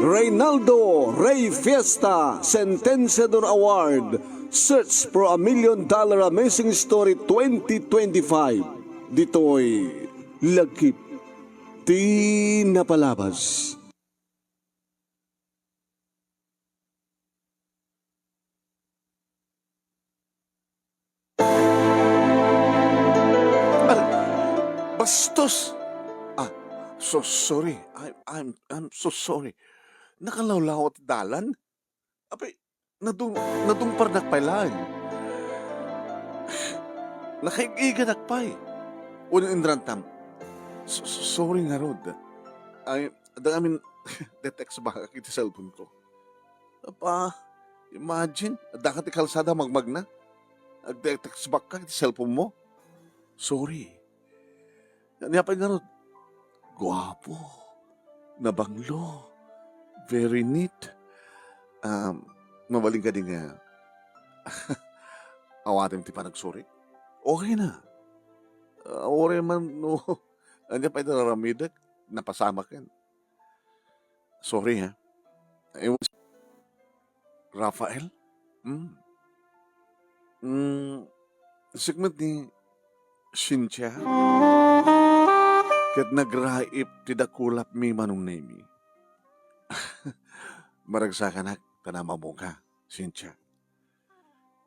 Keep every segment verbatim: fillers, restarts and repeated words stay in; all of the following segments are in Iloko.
Reynaldo Rey Fiesta Sentenciador Award, Search for a Million Dollar Amazing Story twenty twenty-five. Ditoy Lagip ti Napalabas. Ay, bastos! Ah, so sorry. I, I'm, I'm so sorry. Nakalawlaw ti dalan? Apay, nadung-, nadungparnak pay laeng. Nakaig-iganak pay. Wen, inrantam. So, so, sorry ngarud. Ay, adda ngamin, de-text back iti cellphone ko. Apa, imagine, adda ka ti kalsada, magmagna. Agde-text back ka iti cellphone mo. Sorry. Ania pay ngarud? Guapo. Nabanglo. Very neat. Um, mabalin kadi nga awatem ti panagsuri? Okay na. Ah, uray man no, ania pay ti aramidek? Napasamaken. Sorry, ha. I was Rafael? Hmm. Hmm, siak met ni Cynthia. Ket nagraip ti dakulapmi, Manong Nemy. Maragsakanak, ta naam-ammoka, Cynthia.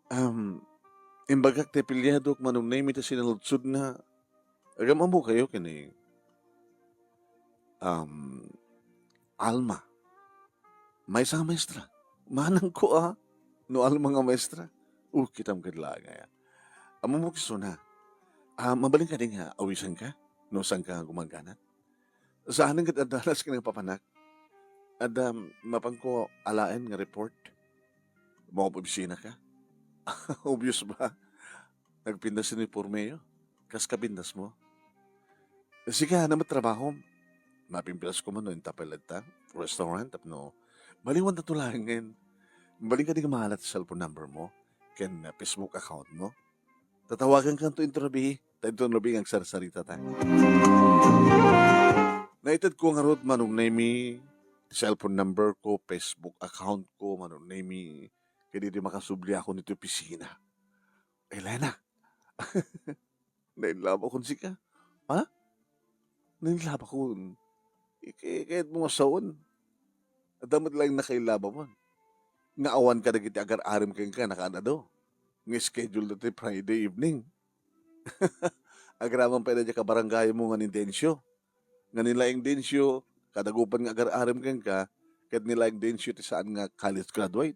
Um, imbagak ti apelyadok, Manong Nemy, ta sinaludsodna, agam-ammokayo ken ni, um, Alma. Maysa nga maestra. Manangko a, no Alma nga maestra. O, kitam ket laeng aya. Ammom isuna. Ah, mabalin kadi nga awisenka no saanka nga gumagganat? Saanen ket adda alas ken napapanak. Adda mapanko alaen nga report. Maobisinaka. Obvious ba? Nagpintas ti unipormeyo. Kas kapintasmo. Sika, ania met trabahom? Mapimpilasko man no inta pay latta, restaurant, tapno maliwantato laengen. Mabalin kadi nga maala ti cellphone number mo ken Facebook account mo? Tatawagankanto inton rabii, ta inton rabii nga agsarsaritata. Naitedko ngarud, Manong Nemy, ti cellphone number ko, Facebook account ko, Manong Nemy, ket idi makasubliakon iti opisina. Elena, nailabakon sika. Ha? Nailabakon. Ika-, kayatmo nga sawen. Adda met laeng nakailabamon. Nga awan kadagiti agar-arem kenka, nakaad-adu. Nga schedule dati Friday evening. Agraman pay daydiay kabarangaymo nga ni Dencio. Nga ni laeng Dencio, kadagupan nga agar-arem kenka, ket ni laeng Dencio ti saan nga college graduate.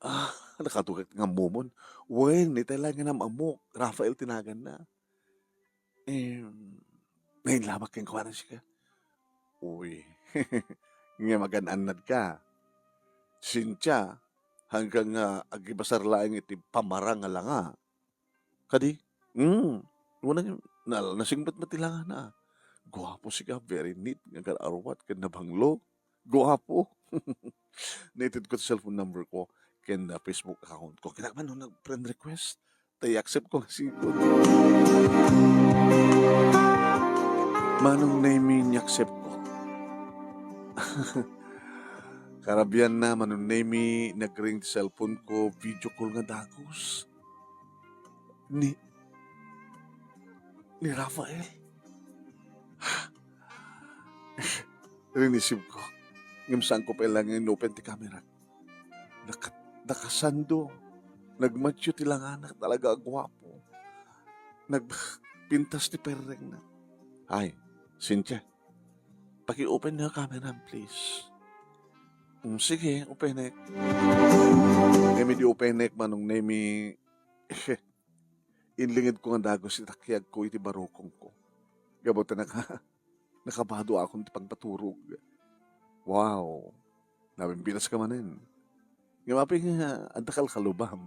Ah, nakatugak nga ammomon. Wen, itay laeng nga nam-ammok, Rafael ti naganna. Em, nailabak kenkuana sika. Uy, nga magan-annadka. Cynthia, hanggang nga agibasar laeng iti pamarang nga langa. Kadi? Hmm. Una, na-, nasingpet met ti langana. Guapo sika, very neat, nga agar-arwat, ken nabanglo. Guapo. Naitedko ti cellphone number ko, ken, ah, Facebook account ko. Kinakman no nag-friend request, ta i-accept ko nga sigud. Manong Nemy, ni-accept ko. Karabian na, Manong Nemy, nag-ring ti cellphone ko, video call nga dagus. Ni, ni Rafael. Rinisib ko. Ngem saan ko pay laeng in-open ti camera. Naka-, nakasando. Nagmatch ti langana, talaga a guapo. Nagpintas ti perrengna. Ay, Cynthia, paki-open nga camera, please. Mm, sige, openek. Ngem idi openek, Manong Nemy, inlingedko nga dagus ti takiagko iti barukongko. Gapu ta naka-, nakabadoakon ti pagpaturog. Wow! Napimpilaska manen. Ngem apay nga adda kalkalubam?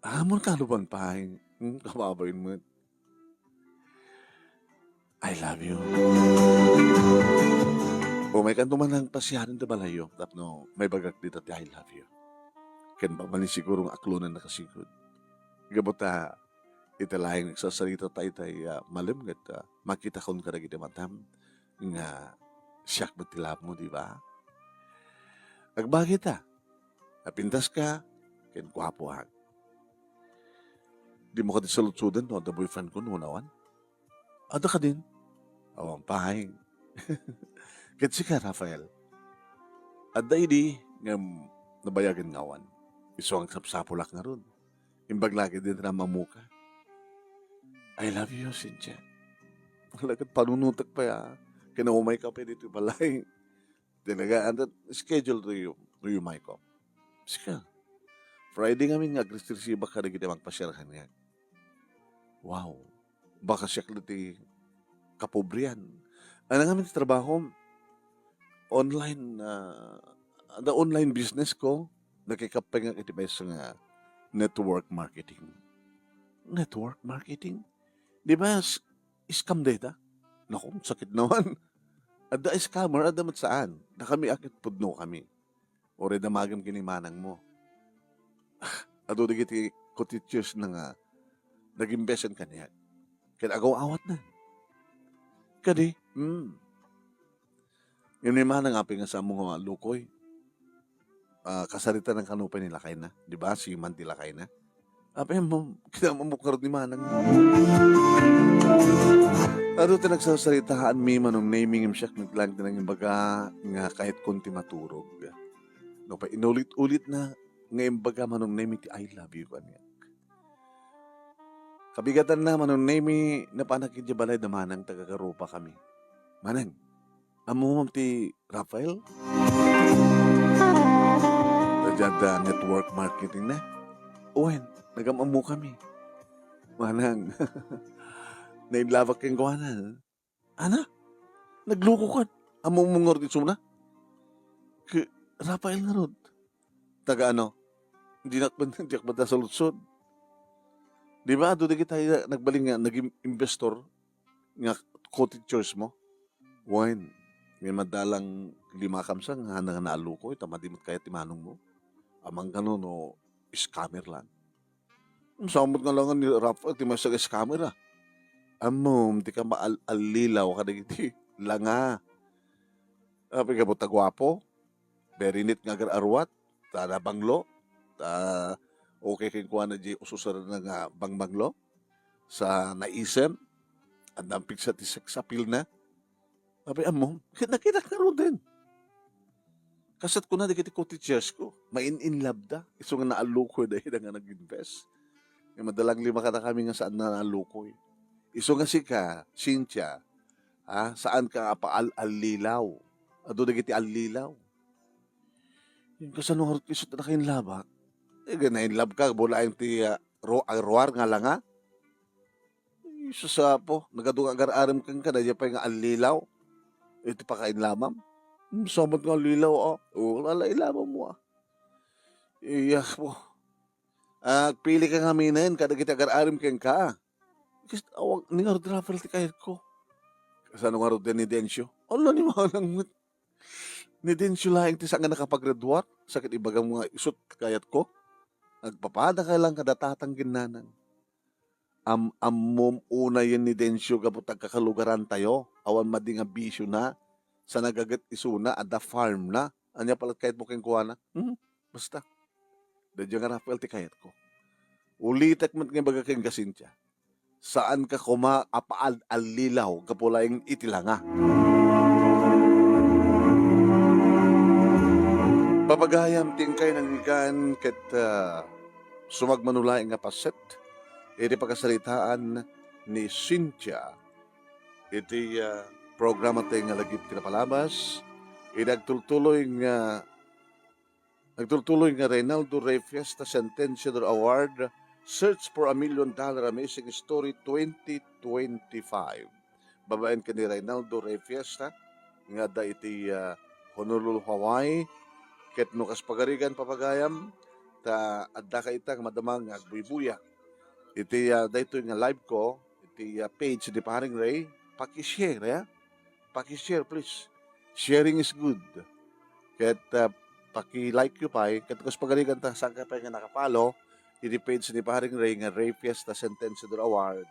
Ammon kalubam pay. Hmm, kababain met. I love you. Umaykanto man nagpasiaren ti balayyo tapno maibagak dita ti I love you. Ken mabalin siguro nga aklonennaka sigud. Gapu ta Ita laeng nagsarsarita ta itay, ah, malem ket, ah, makitakon kadagiti matam nga siak met ti love mo, di ba? Agbagita, napintaska, ken guapoak. Dimo kadi saludsoden no adda boyfriend ko no awan? Adda kadin? Awan pay. Ket sika, Rafael, adda idi ngem nabayagen nga awan. Isu nga agsapsapulak ngarud. Imbag la ketdin ti namammuka. I love you, Cynthia. Wala ket panunotek pay, ah. Ken umayka pay ditoy balay. Talaga, and then, schedule to you, to you, Michael. Sika, Friday ngamin nga agresibak kadagiti mangpasiarhan nga. Wow. Baka siak ti kapobrian. Ano ngamin ti trabaho? Online, ah, the online business ko, nakikappay nga iti maysa nga network marketing. Network marketing? Di ba, s-, scam data? Naku, sakit naman. Adda scammer, adda met saan. Da kami akit pudno kami. Uray damagem ken ni manangmo. Adu dagiti co-teachers na nga nag-invest kaniak. Ken agaw-awatna. Kadi, hmm. Ngem ni manang apay nga saan mo nga lukoy. Ah, kasarita ng kano pay ni lakayna. Di ba? Siman ti lakayna. Apay mo, kinamamok ngarud ni manang. Adu ti nagsasaritaan mi, Manong Nemy, ngem siak met lang ti nangimbaga nga kayatkon ti maturog. No, pa inulit-ulit na nga imbaga, Manong Nemy, ti "I love you" kaniak. Kabigatanna, Manong Nemy, napanak idiay balay da manang, taga-Garupa kami. Manang, ammom ti Rafael? Diay adda network marketing na. Wen, nagam-ammo kami. Manang, nainlabak kenkuana. Ana? Naglukokan? Ammom ngarud isuna? Ki Rafael ngarud. Taga ano? Dinak man, diak man nasaludsod. Di ba, adu dagiti nagbalin nga naging investor nga co-teachers mo? Wen, may madalang lima kamsa nga, nga naalukoy, ta madi met kayat ti manong mo. Amangan kano no scammer lang. Samot nga langan ni Rafael ti maysa nga scammer, ah. Ammom, ti kamaal-allilaw kadagiti langa. Apay gapu ta guapo, very neat nga agar-aruat, ta nabanglo, ta okay kenkuana diay ususaranna nga bangbanglo. Sa naisem, adda pigsa ti sex appeal na. Apay ammom, ket nakitak ngaruden. Kasto't kuna dagiti co-teachers ko, main-in love da. Isu nga naalukoy da ida nga nag-invest. Nga madalang lima kadakami nga saan nga naalukoy. Isu nga sika, Cynthia, ah, saan ka apaal-allilaw. Adu dagiti allilaw. Yung kasano ngarud isu ta nakainlabak? Eh, nainlove ka, bulaeng ti, ah, ro-, ruar nga langa? Ay, sus, Apo, nagadu nga agar-arem kenka, daydiay pay nga allilaw. Iti pakainlamam. Hmm, samot nga allilaw, ah. O, lalailabam mo, ah. Iya, po. Agpili ka ngaminen kadagiti agar-arem kenka. Kas-, awag, ni ngarud Rafael ti kayatko. Kasano ngarud ni Dencio? Ala, ni manang met. Ni Dencio laeng ti saan nga nakapagraduar. Sakit ibagam nga isut kayatko. Agpapadaka lang kada tatang ken nanang. Am-, ammom unayen ni Dencio gapu ta agkakalugarantayo. Awan madi nga bisio na. Sa nagaget isuna, adda farm na. Ania pay la ti kayatmo kenkuana? Hmm? Basta. Daydiay nga Rafael ti kayatko. Ulitek met nga ibaga kenka, Cynthia. Saan ka koma apaal-allilaw gapu laeng iti langa. Papagayam ti inkay nangyigan ket, ah, sumagmamano laeng nga paset iti pakasaritaan ni Cynthia iti, ah, programa tayo nga lagip ti napalabas. Iti agtultuloy nga Nagtultuloy nga Reynaldo Rey Fiesta Centennial Award, Search for a Million Dollar Amazing Story twenty twenty-five. Babaen ken ni Reynaldo Rey Fiesta nga adda iti, ah, Honolulu, Hawaii. Ket no kas pagarigan, papagayam, ta adda ka ita nga madama nga agbuybuya iti, ah, daytoy nga live ko, iti, ah, page ni Paring Ray, paki-share, ya. Paki-share, please. Sharing is good. Ket, ah, paki-like yo pay, ket kas pagarigan ta, saan ka pay nga naka-follow, iti page ni Paring Ray nga Ray Fiesta Sentenciador Award,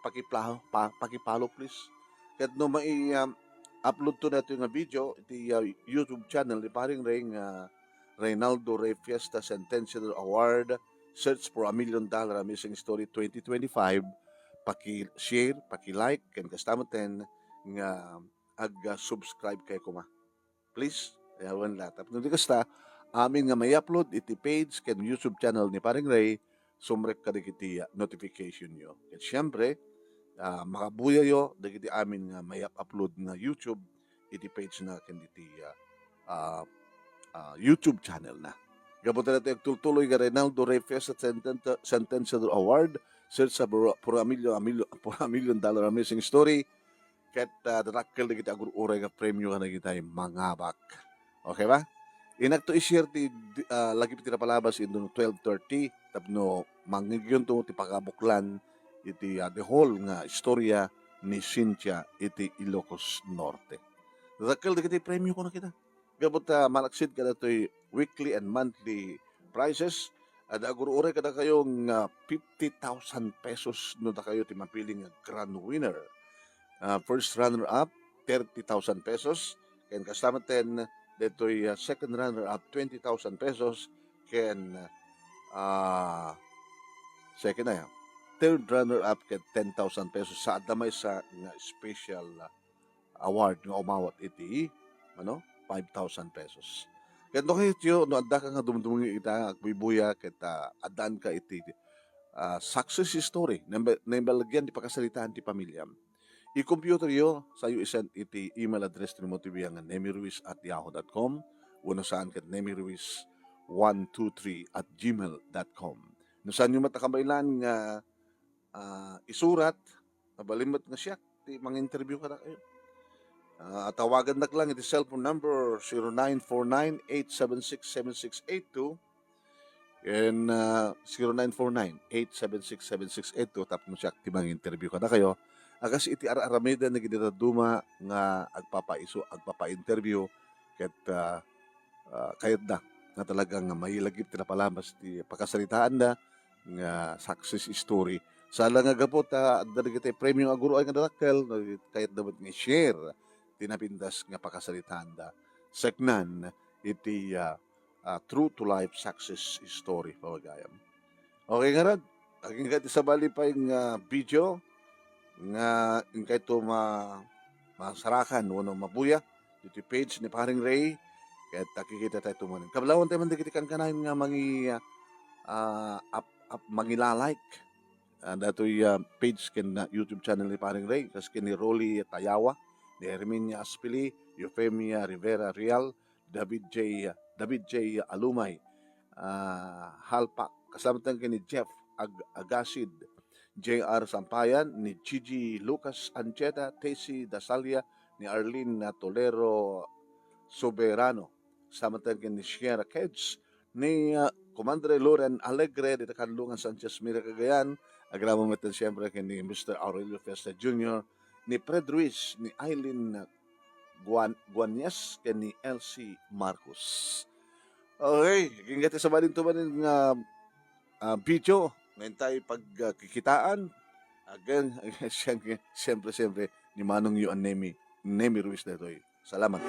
pakipla-, pa-, pakipalo, please. Ket no mai-, um, upload to nato nga video iti, uh, YouTube channel ni Paring Ray nga Reynaldo Ray Fiesta Sentenciador Award, Search for a Million Dollar Amazing Story twenty twenty-five, paki-share, paki-like, ken kasta met nga ag-subscribe kay kuma. Please, ayawen la. Tapno di kasta, amin nga mai-upload iti page ken YouTube channel ni Paring Ray, sumrek kadagiti, ah, notification yo. Ket siempre, ah, makabuyayo dagiti amin nga mai-upload nga YouTube iti page na ken iti, ah, ah, ah, YouTube channel na. Gapu ta datoy agtultuloy nga Reynaldo Ray Fiesta Senten-, Sentenciador Award, search sa Bro-, for a Million, a Million, for a Million Dollar Amazing Story, ket, ah, dadakkel dagiti agur-uray nga premio kadagiti mangabak. Okay ba? Inakto i-share ti, ah, lagip ti napalabas inton twelve thirty, tapno mangigyonto ti pakabuklan iti, ah, the whole nga istorya ni Cynthia iti Ilocos Norte. Dadakkel dagiti premio kuna kita. Gapu ta malaksid kadatoy weekly and monthly prizes, adda agur-uray kadakayo nga fifty thousand pesos no dakayo ti mapili nga grand winner. Ah, first runner-up, thirty thousand pesos. Ken kasta met ten, detoy, ah, second runner-up, twenty thousand pesos. Ken, ah, second na yan. Third runner-up ket ten thousand pesos. Sa adda maysa nga special, ah, award nga umawat iti, ano, five thousand pesos. Ket no kayatyo, no adda ka nga dumdumngi ita, agbuybuya, ket, ah, addaanka iti, ah, success story, naimba-, naimbaligyan ti pakasaritaan ti pamiliam. I-computer yo, sayo i-send iti email address ni Motivia nga nemiruiz at yahoo dot com, wenno saan ket nemiruiz one two three at gmail dot com. No saan yo met a kabaelan nga, ah, isurat, mabalin met nga siak ti manginterview kadakayo. Ah, tawagannak lang iti cellphone number zero nine four nine, eight seven six, seven six eight two. Ken, ah, zero nine four nine, eight seven six, seven six eight two, tapno siak ti manginterview kadakayo. Akas iti ar-aramiden dagiti dadduma nga agpapaisu-, agpapa-interview ket, ah, ah, kayatda nga talagang mailagip ti napalabas ti pakasaritaanda nga success story. Saan la nga gapu ta adda dagiti premio nga agur-uray nga dadakkel, no, kayatda met nga i-share ti napintas nga pakasaritaanda. Seknan iti, ah, ah, true to life success story, pagayam. Okay, ngarud, agingga ti sabali pay nga video nga inkayto ma-, masarakan wenno mabuya iti page ni Paring Ray, ket akikita tayo tumanen. Kablawan tayo man dagiti kankanayon nga mangi-, ah, ap-, ap-, mangila-like, ah, datoy, ah, page ken, ah, YouTube channel ni Paring Ray, kas ken ni Rolly Tayawa, ni Herminia Aspili, Eufemia Rivera Real, David J, David J Alumay, ah, Halpak, kasama tayo ken ni Jeff Ag-, Agasid, J R Sampayan, ni Gigi Lucas Ancheta, Tessie Dasalia, ni Arlene, ah, Tolero Soberano, kasama tayo ken ni Sierra Kids, ni, ah, Comandre Loren Alegre, dita Kanlungan Sanchez Mira, Cagayan, agraman met siyempre ken ni Mister Aurelio Fiesta Junior, ni Fred Ruiz, ni Aileen Guan-, Guanyes, ken ni Elsie Marcos. Okay, agingga ti sabali tumanen nga, ah, video nga intay pagkikitaan. Again, siyempre, siyempre, ni Manong Yu and Nemi, Nemi Ruiz daytoy. Salamat.